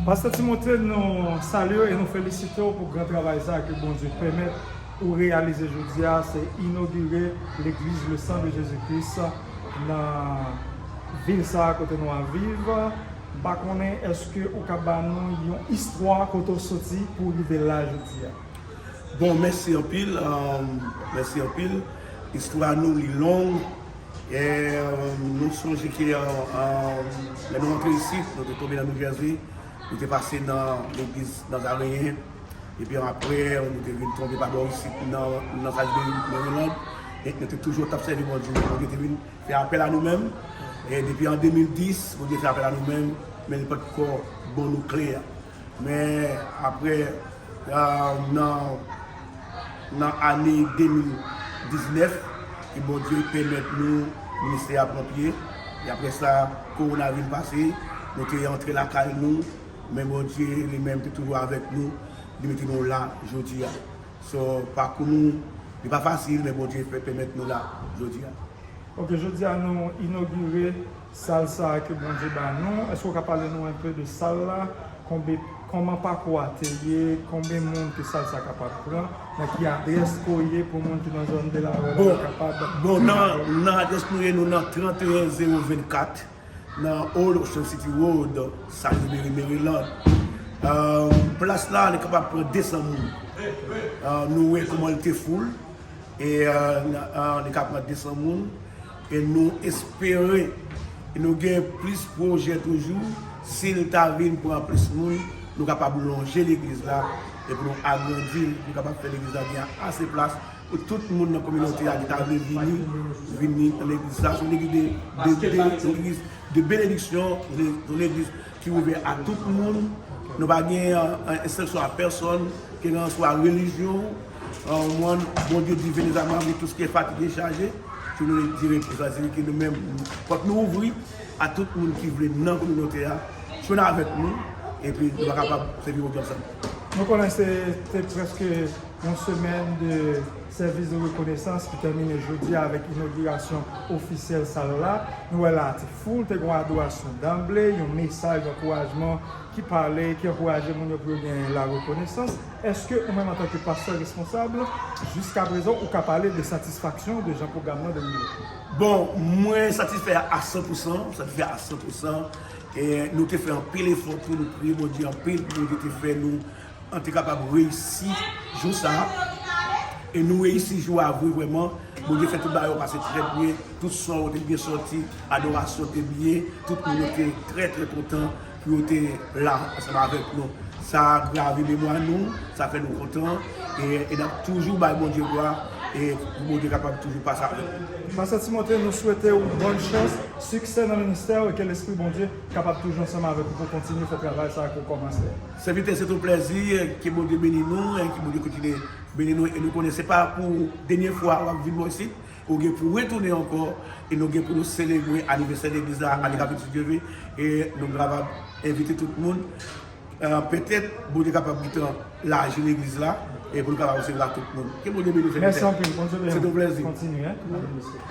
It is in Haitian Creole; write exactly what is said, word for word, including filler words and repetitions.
Pastè Timote, nou salye w e nou felisite w pou gran travay sa a ke Bondye pèmèt ou reyalize jodi a, se inogire legliz Le Sang de Jésus-Christ nan vil sa a kote nou ap viv. M pa konnen èske ou ka ba nou yon istwa kote w soti pou w rive la jodi a. Bon, mèsi anpil, um, mèsi anpil. Istwa nou li long. E, um, nou sonje ke, uh, um, lè nou antre isit, nou te tonbe nan New Jersey, nou te pase nan legliz Nazareyen. Epi apre, nou te vin tonbe pa bò isit nan, nan Salisbury, Maryland. E nou te toujou t ap sèvi Bondye. Bondye te vin fè apèl a nou menm. E depi an de mil dis, Bondye fè apèl a nou menm, men li pa t ko bon nou klè. Men apre, ah, nan, nan ane de mil diznèf, ke Bondye pèmèt nou ministè a pran pye. E apre sa, kowona vin pase, nou te antre lakay nou, men Bondye li menm te toujou avèk nou, li mete nou la jodi a. So, pakou nou, li pa fasil, men Bondye fè pèmèt nou la jodi a. Ok, jodi a nou inogire sal sa a ke Bondye ba nou. Èske w ka pale nou enpe de sal la? Konbe, kòman pakou a te ye? Konbyen moun ke sal sa a kapab pran? Nan ki adrès ke w ye pou moun ki nan zòn Delaware la kapab? Bon, nan, nan adrès nou ye, nou nan trannteyen zewo vennkat, nan Old Ocean City Road, Salisbury, Maryland. Euh, plas la, li kapab pran de san moun. Euh, nou wè kòman li te full. E, euh, n, euh, li ka pran de san moun. E nou espere, e nou gen plis pwojè toujou. Si l ta vin pran plis moun, nou kapab lonje legliz la. E pou nou agrandi l, nou kapab fè legliz la gen ase plas pou tout moun nan kominote a ki ta vle vini, vini nan legliz la. Se yon legliz de, de, de, de, legliz de benediksyon, se yon legliz ki ouvè a tout moun. Nou pa gen, euh, enstriksyon a pèsòn, ke nan swa relijyon, euh, mwen, Bondye di, venez à moi, vous tous qui êtes fatigués et chargés, je vous donnerai repos. Sa vle di ke nou menm, pòt nou ouvri a tout moun ki vle nan kominote a, jwenn avèk nou, epi nou va kapab sèvi Bondye ansanm. Nou konnen se te prèske yon semèn de sèvis de rekonesans ki tèmine jodi a avèk inogirasyon ofisyèl sal la. Nou wè la te full, te gen yon adorasyon danble, yon mesaj ankourajman ki pale, ki ankouraje moun yo pou yo gen la rekonesans. Èske ou menm antanke pastè responsab, jiskaprezan ou ka pale de satisfaksyon de jan pwogram nan dewoule? Bon, mwen satisfè a san pou san, satisfè a san pou san. E nou te fè anpil efò pou nou priye Bondye anpil, pou Bondye te fè nou an te kapab reyisi jou sa a. E nou reyisi jou a vre vrèman. Bondye fè tout bagay yo pase trè byen. Tout son yo te byen sòti. Adorasyon te byen. Tout moun yo te trè, trè kontan pou yo te la ansanm avèk nou. Sa grave memwa nou. Sa fè nou kontan. E, e n ap toujou bay Bondye glwa. E pou Bondye kapab toujou pase avèk nou. Pastè Timote, nou swete w bòn chans, siksè nan ministè w e ke Lespri Bondye kapab toujou ansanm avèk ou pou kontinye fè travay sa a ke w kòmanse. Sèvitè, se te yon plèzi, ke Bondye beni nou, e ke Bondye kontinye beni nou, e nou konnen se pa pou dènye fwa w ap vin bò isit, ou gen pou retounen ankò, e nou gen pou nou selebre anivèsè legliz la, ane ka vini si Dye vle, e nou kapab envite tout moun, e, petèt, Bondye kapab gentan laji legliz la, e pou nou kapab resevwa tout moun. Ke Bondye beni w, sèvitè. Mèsi anpil, Bondye beni w. Se te yon plèzi. Kontinye, en.